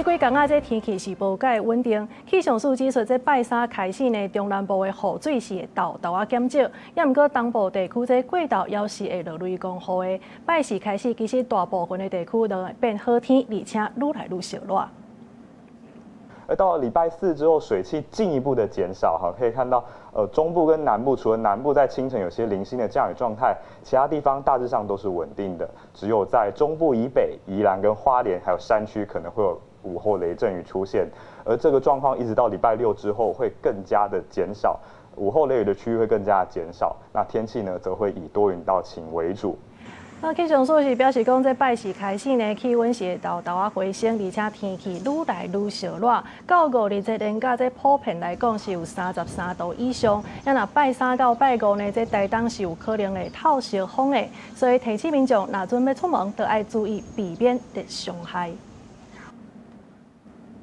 這幾工仔，這天氣是無蓋穩定。氣象署指出，這拜三開始呢，中南部的雨水是會沓沓仔減少，也毋過東部地區這過晝猶是會落雷公雨的。拜四開始，其實大部分的地區都會變好天，而且愈來愈燒熱。而到了禮拜四之後，水汽進一步的減少，哈，可以看到，中部跟南部，除了南部在清晨有些零星的降雨狀態，其他地方大致上都是穩定的，只有在中部以北、宜蘭跟花蓮還有山區可能會有午後雷陣雨出現，而這個狀況一直到禮拜六之後會更加的減少，午後雷雨的區域會更加的減少，那天氣呢，則會以多雲到晴為主。那氣象署是表示講，這拜四開始呢，氣溫是會沓沓仔回升，而且天氣愈來愈燒熱。到五日這連假，這普遍來講是有33度以上。啊若拜三到拜五呢，這台東是有可能會透燒風的，所以提醒民眾，若準備出門，就愛注意避免熱傷害。